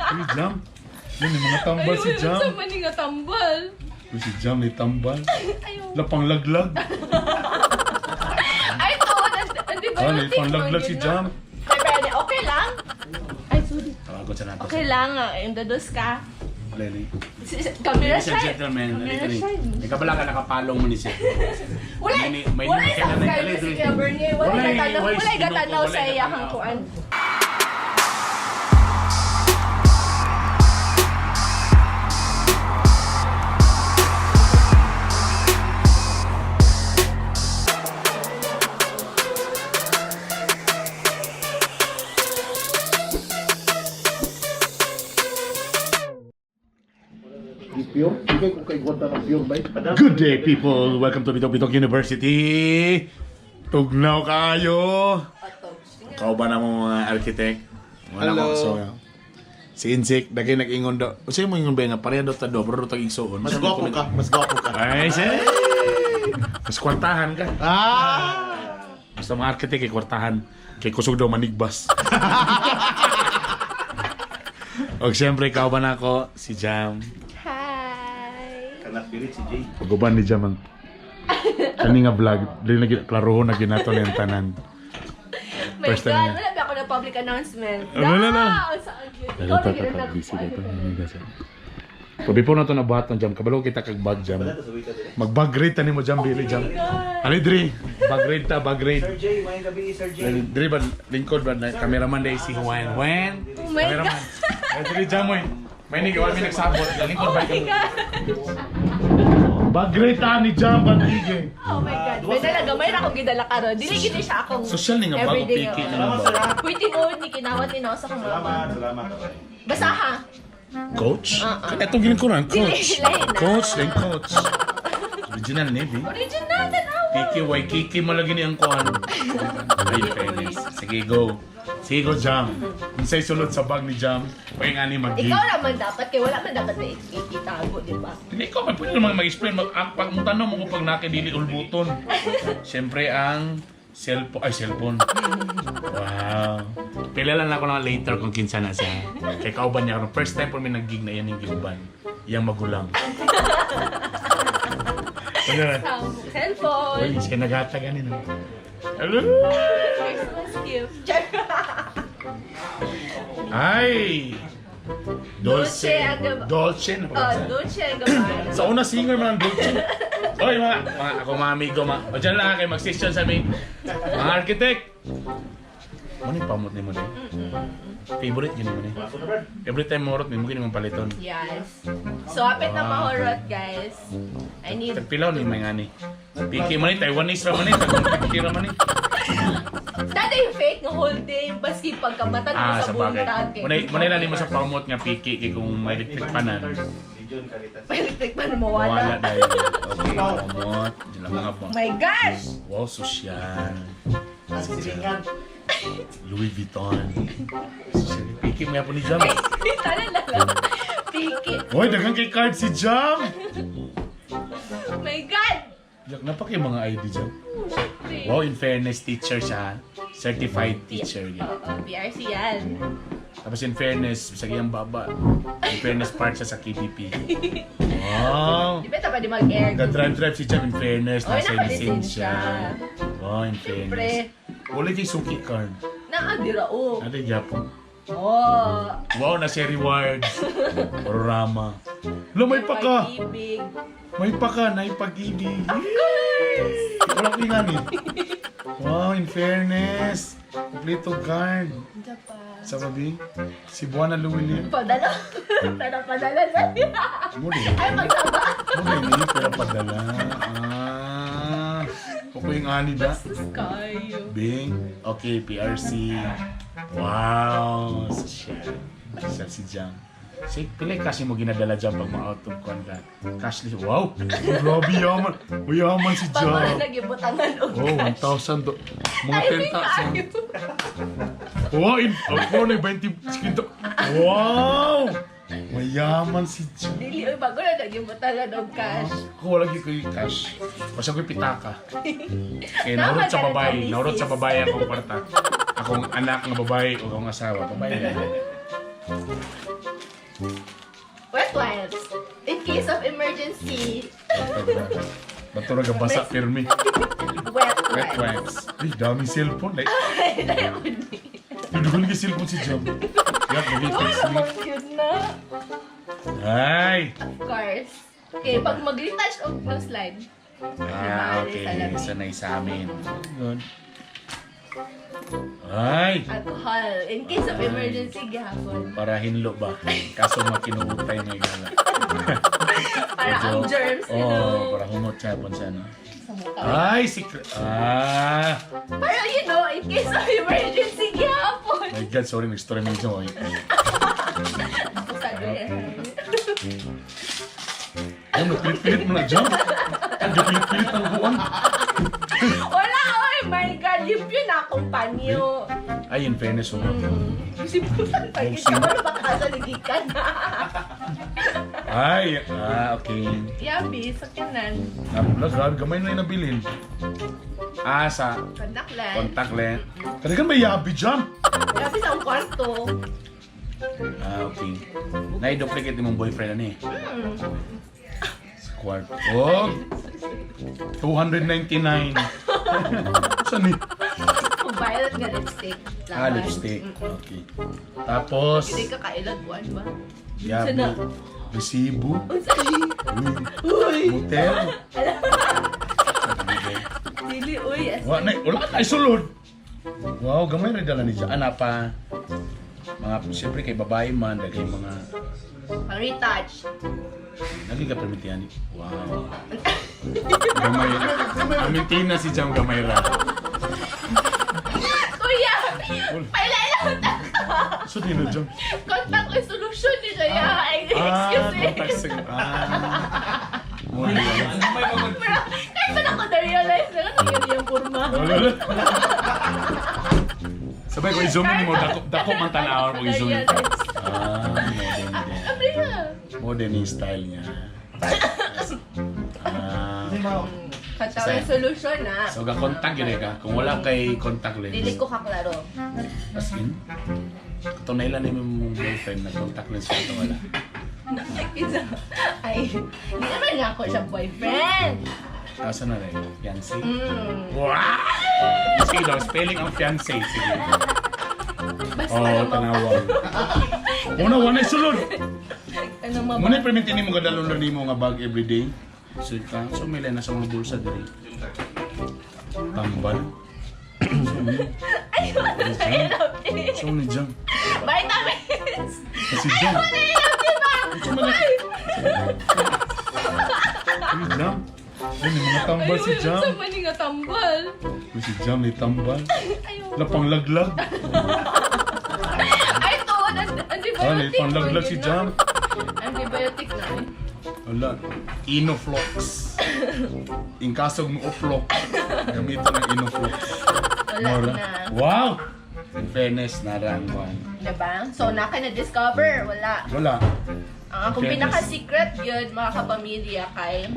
Uy, Jam. Yan, may mga tambal si Ay, Jam. Sa man nga tambal. Uy, si Jam, may tambal. Ayaw. Lapang laglag. Ay, tuod. Hindi ba Ah, yung may panlaglag si Jam. May brother, okay lang? Ay, sorry. Tawagon sa nato. Okay lang, ah. Yung dados ka. Lely. Camera Ladies and shy. gentlemen, Camera alito shy. ni. Ikaw ka nakapalong mo ni siya. Wala, May wala may- subscriber si Kuya Bernie. Wala Walay- gatanaw, walay wala gatanaw sinuko, sa walay iyahang gatanaw. kuan. Pure? Hindi ko kay gwanta ng pure ba? Good day, people! Welcome to Bitok Bitok University! Tugnaw kayo! Kauban na mo mga architect. Wala Hello. ko, so, si Insik, dagay nag-ingon daw. Usa mo ingon ba nga pareha daw ta do, pero tag igsuon. Mas gwapo ka, mas gwapo ka. Ay, sir! Mas kwartahan ka. Ah! Basta mga architect kay kwartahan. Kay kusog daw manigbas. Og siyempre, kauban ako, si Jam. Hi! Kanak si Jay. Paguban ni Jam ang kani nga vlog, dili na klarohon na ginato na yung tanan. My First time God, niya. wala ba ako na public announcement? Wala na. Saan yun? Ikaw na yun ang Busy nagkuan. ka to. Pero before na to nabuhat ng Jam, kabalo kita kag bag Jam. Mag-bag rate ta nimo Jam, Billy Jam. Ali diri, bag rate ta, bag rate. Sir Jay, may gabi, Sir Jay. Diri ba lingkod ba na cameraman dai si Juan. Juan. Oh my Cameraman. God. Ay, diri Jam oy. May ni gawa mi nagsabot, lingkod Oh ba my God! Bag rate ta ni Jam bandige. Oh my God. May dala, gamay na akong gidala karon. Dili gid siya akong Social ni nga bago everyday, piki oh. na nga bag. Uy, tinuod ni kinawat ni sa akong mama. Salamat, salamat. Basta ha. Coach? Uh-uh. Itong ginikuran, coach. Dili, lain na. Coach, then coach. Original Navy. Original, tanawa. Kiki, why Kiki mo lagi ni ang kuan. Ay, fairness. Sige, go. Sige, go, Jam. Kung sa'y sulod sa bag ni Jam, pwede nga ni mag-give. Ikaw naman dapat, kay wala man dapat na itago, di ba? Hindi ko, man pwede naman mag-explain. Mag, ang, pag mo tanong mo kung pag nakidili ulbuton. Siyempre, ang cellphone. Ay, cellphone. Wow. Pila lang ako na later kung kinsa na siya. Kay kauban niya. karon. First time po may nag-gig na yan yung giuban. Yang magulang. Ano na? Cellphone. Uy, siya naghatag ano no? Hello! Christmas gift. Char. Ay! Dolce. Dolce ang gab- Dolce na Oh, ba? Dolce and Gabbana. Sa una singer man ang Dolce. Oy, mga ako mga amigo, mga, o dyan lang kayo mag-session sa aming mga architect. Ano yung pamot ni mo din? Favorite yun mo ni. Every time mo ni mo gini mong paliton. Yes. So, apit na mahurot, guys. I need... Tagpilaw ni may ngani. Piki man ni Taiwanese ra man ni, tagpiki ra man ni. Dati yung fake nga whole day, baski pagkamatan mo Ah, sa sa bagay. buntag. eh. Munay lang nimo sa pamot nga piki kay kung may electric panan. John Caritas. May electric pan Mawala mawala. dahil. Okay, pamot. Diyan lang mga Oh my gosh! Wow, sosyal. Silingan. Louis Vuitton. Sosyal. Piki mo po ni Jam. Sana na lang. Piki. Hoy, daghang kay card si Jam! Oh my God! Yak na pa kay mga ID Jam. Oh, syempre. Wow, in fairness, teacher siya. Certified teacher. Yun. Oo, PRC yan. Tapos in fairness, sa iyang baba. In fairness part siya sa KBP. Wow! Di ba ito pwede mag-air? Nag-drive-drive si Jam in fairness. Oy, Nasa nakalisensya. lisensya. Wow, in Siyempre. fairness. Wala kay suki card. Naadira, oh. Ate Japon. Oh. Wow, nasa rewards. Orama. Lo, may paka! Pag-ibig. May paka, naipag-ibig. Of course! Wala ko yung ani. Wow, in fairness. Kompleto card. Japan. Sa babi, si Buwana Luwili. Padala. Tara, padala na. Mo rin. Ay, magsama. Mo rin eh, pero padala. Ah. Ako yung ani da. Bastos kayo. Bing. Okay, PRC. Wow. Social. Social si Jam. Si, pila yung cash mo ginadala dyan pag ma-out of contract? Cashless. Wow! Grabe yaman. Yaman si Pag wala Jam. nagibutangan og Oh, cash. 1,000 mga Ay, 10,000. kayo. Wow, in, ako na 20 Wow! Mayaman si Jam. Dili, oy, bago na nagibutangan og cash. Ako wala gyud ko'y cash. Basta ko'y pitaka. Kaya naurot sa babae, naurot sa babae akong kwarta. Akong anak nga babae o akong asawa, babae lang. Wet wipes. In case of emergency. Bato ra basa pirmi. Wet Wet wipes. wipes. Ay, daming cellphone. Like, Ay, dahil ni. dudugan ka cellphone si Jam. Yak, mag-text Wala me. namang cute na. Ay! Of course. Okay, pag mag-retouch og no slide. Ah, okay. Sanay sa amin. Good. Ay! Alcohol. In case of emergency, gihapon. Para hinlo ba? Kaso makinuutay na gala. Para ang germs, you Oo, know. para humot siya pon sa ano. Sa mukha. Ay, secret. Ah! Para, in case of emergency, gihapon. My God, sorry, nag-story mo dyan. Ako sabi eh. Ay, nagpilit-pilit mo na dyan. Ang pilit-pilit ang buwan. Wala, oh my God, limpyo na akong panyo. Ay, in fairness, oh. Sibutan pa Oh, kita. Wala ba kasaligikan na? Ay, ah, okay. Yabi, sa kanan. Napula, grabe, gamay na yung nabilin. Ah, sa Contact lens. contact lens. Kaya may yabi dyan. Yabi sa akong kwarto. Ah, okay. Nai-duplicate ni mong boyfriend ano eh. Sa kwarto. Oh! 299. Saan eh? Violet nga lipstick. Ah, Laban. lipstick. Okay. Tapos, Hindi ka kailag buwan ba? yabi. Sana. Resibo. Unsa ni? Uy. Uy! Motel. Dili, uy. As Wala na, wala na isulod. Wow, gamay rin dala ni Jan. Ana pa. Mga, siyempre kay babae man, dagay mga, Pang retouch. lagi ka permitihan. Wow. Gamay. Amitina si Jam gamay ra. Kuya! Paila-ila So, di na Jam. Contact with solution ni siya. Ay, Ah, excuse me. contact sig- Ah. Mo na yan. Pero, kahit pa ako na-realize na ano yun yung kurma. Wala, wala. Sabay ko i-zoom in mo dako dako man tan-awon pag i-zoom in. Ah, modern din. Abri na. Modern yung style niya. Ah. Contact with solution na. So ga contact gyud ka. Kung wala kay contact lens. Dili ko kaklaro. As in. Kato na ilan ni mong boyfriend na contact lens ka wala. Isa, ay, hindi naman nga ako siya boyfriend. Asa na rin? Fiancé? Mm. Wow! Sige daw, spelling ang fiancé. Sige. Basta Oo, oh, naman. tanawa. Una, wala sulod. Ano mabang? Muna permitin nimo gadalon ra nimo nga bag everyday. So ka, so may na sa mga bulsa diri. Tambal. So ni, Ay, wala na ilap eh. so ni jam. Vitamins! Kasi jam. Wala ilap, diba? So man. Uy, jam. Uy, may mga tambal si Jam. Sa mali nga tambal. Uy, si Jam may tambal. Ayaw. Lapang laglag. Ay, tuon. Antibiotic. Ah, may panglaglag si yun na. Jam. Antibiotic na eh. Wala. Inoflox. Inkasog mo oflox. Gamitan ng Inoflox. Wala Mora. na. Wow! In fairness, narangwan. Diba? So, naka na-discover. Wala. Wala. Ang akong Fairness. pinaka-secret yun, mga kapamilya, kay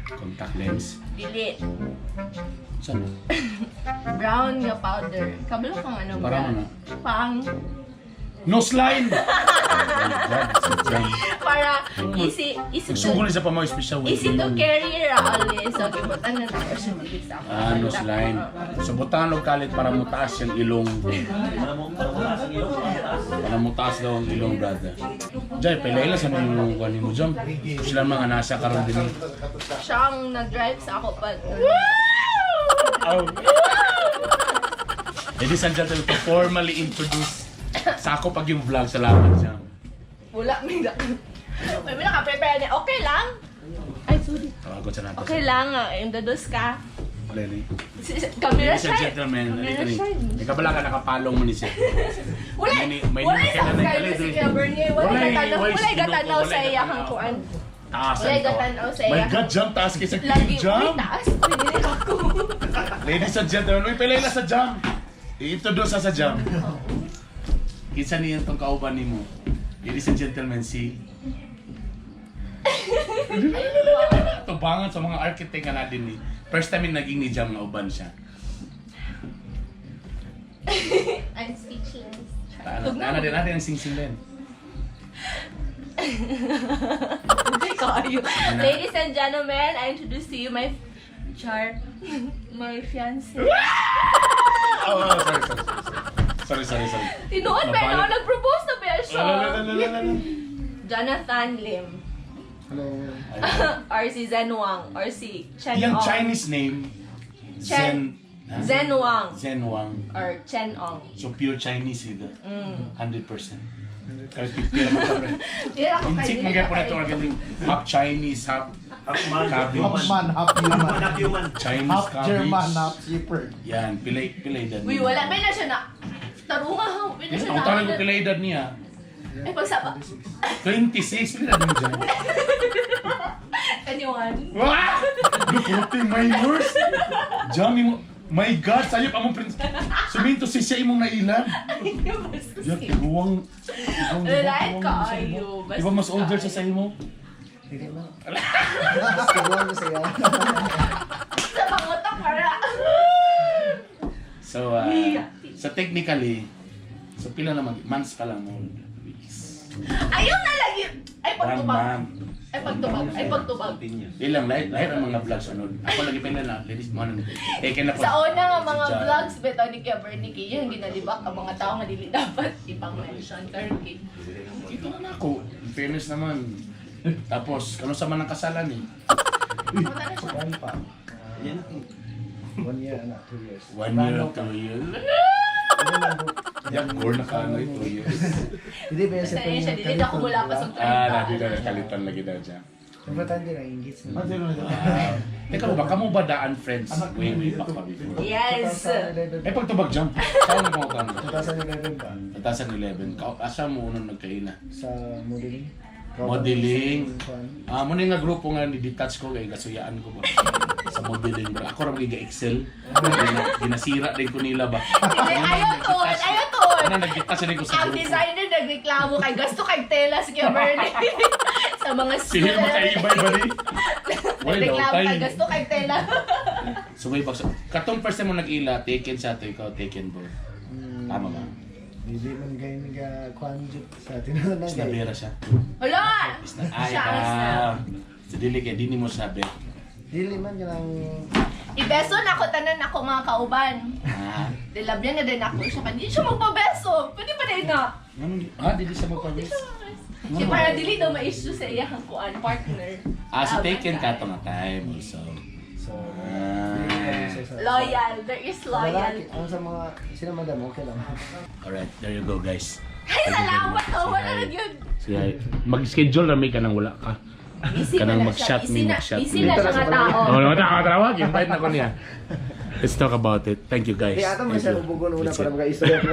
Contact lens. dili. Saan? Brown nga powder. Kabalo kang ano, Parang brown. ano? Pang, Nose line! Oh my God, si Jam. para easy, easy to, Nagsugo na siya pa mo, special easy to carry ra ali. So, gibutan na na siya dili sa ako. Ah, nose line. So, butangan og kalit para mutaas yung ilong. Para mutaas daw ang ilong, brother. Jay, pailaila sa mga kunin mo, Jam. Sila mga nasa karon din. eh. Siya ang nag-drive sa ako pa. Oh. Ladies and gentlemen, to formally introduce sa ako pag yung vlog. Salamat, Jam. Wala, may na. May naka-prepare niya. Okay lang. Ay, sorry. Tawagon sa nato. Okay lang ah. Introduce ka. Lely. Camera Ladies and shy. gentlemen, Camera dito ni. shy. Ikabala ka nakapalong mo ni siya. Wala, May wala may subscriber si Kuya Bernie. Wala gatanaw, wala gatanaw sa iyang kuan. Taas. Wala gatanaw sa My iyang. God, jump taas kaysa Lagi, uy, jump. taas. Pwede ako. Ladies and gentlemen, uy, pilay na sa jam. I-introduce sa jam. Kinsa niya tong kauban nimo? Ladies and gentlemen, si Tubangan sa mga architect nga na din ni. First time yung naging ni Jam nga uban siya. I'm speechless. Taana, taana din natin ang sing-sing din. Hindi kayo. Ladies and gentlemen, I introduce to you my char, my fiancé. Oh, sorry, sorry, sorry. Sorry, sorry, sorry. Tinuod ba Mabalik. na nag-propose na ba siya? Ala, ala, ala, ala, ala. Jonathan Lim. Hello. Or si Zen Wang. Or si Chen Yung Ong. Chinese name, Chen. Zen. Zen Wang. Zen Wang. Or Chen Ong. So pure Chinese ito. 100%. Kahit 50 naman ka, pre. Hindi ako kayo. Insik mo kaya po na ito ang half Chinese, half Half man, half Cabbage. Half human. man, half human. Half human. Chinese Half cabbage. German, half cheaper. Yan, pilay, pilay edad Uy, niya. wala. May na siya na. Tarunga ha. May na siya Ang na. tanong ko pilay edad niya. Ay, pagsaba. 26, pilay edad mo dyan. Kanyuan. Wah! Look, minors! Jami mo. My God, sayop among prince. Suminto si siya imong nailan. Ya, tiguang. Lalait ka, ayo. Di ba mas older siya sa imo? Hindi man. Mas tiguan ko siya. Sa pangutak para. So, so technically, so pila naman, months pa lang mo. Weeks. Ayaw na lagi. Ay, One pagtubag. month. Ay, pagtubag. Ay, pagtubag. Di lang, lahit, lahit ang mga vlogs. Ano, ako lagi pa na, ladies, mo ano, taken na po. Sa una nga mga Si John. vlogs, beto ni Kuya Bernie kay yung ginalibak ang mga tao nga dili dapat ipang-mention karon kay. Ito na na ako. In fairness naman. Tapos, kano sa man ang kasalan eh. Wala na siya. One pa. 1 year, anak. 2 years. 1 year, 2 years. Yak, gore na ka, ano, 2 years. Hindi ba Basta yun siya, dili na kumula pa sa Ah, lagi na, kalitan lagi daw dyan. Importante na ingits na. Teka ba, kamo ba daan friends way, way back pa before? Yes. Eh, pagtubag jump. Saan mo mga 2011 ba? 2011. Asa mo unang nagkaila? Sa modeling. Modeling. Ah, mo nga grupo nga ni detach ko kay gasuyaan ko ba. Sa modeling bro. Ako ra magiga Excel. Ginasira din ko nila ba. Hindi, ayaw to, ayaw to. Ano nag-detach din ko sa Ang grupo. designer nagreklamo kay gasto kay tela si Kuya Bernie. Sa mga Sihir mo kay ibay ba di? Wala daw Nagreklamo kay tayo. gasto kay tela. So way back. So, katong first time mo nag-ila, taken sa ato ikaw, taken bro. Tama ba? Hindi man kayo nag-kwan sa tinunan Is nabera siya. Wala! Is na ay Siya ang snap. ah. Sa dili kay dini mo sabi. Dili man ka lang Ibeso na ako tanan ako mga kauban. Ah. Dilabyan na din ako siya. Hindi siya magpabeso. Pwede pa din na. Ano ah, dili siya magpabes. Siya para dili daw ma-issue sa iyang kuan partner. Ah, so taken ka to nga time also. So, Ah. Loyal. There is loyal. Lalaki, ang sa mga, sila madam, okay lang. Alright, there you go guys. Ay, salamat! Oh, wala na yun. Sige, mag-schedule na may ka nang wala ka. Busy Kanang na siya. mag-shot Busy me, na, mag-shot busy me. na siya nga tao. Oh, no, tama, tama. Invite na ko niya. Let's talk about it. Thank you guys. Di ata mo Thank siya you. ubugon una That's para it. maka-istorya ko.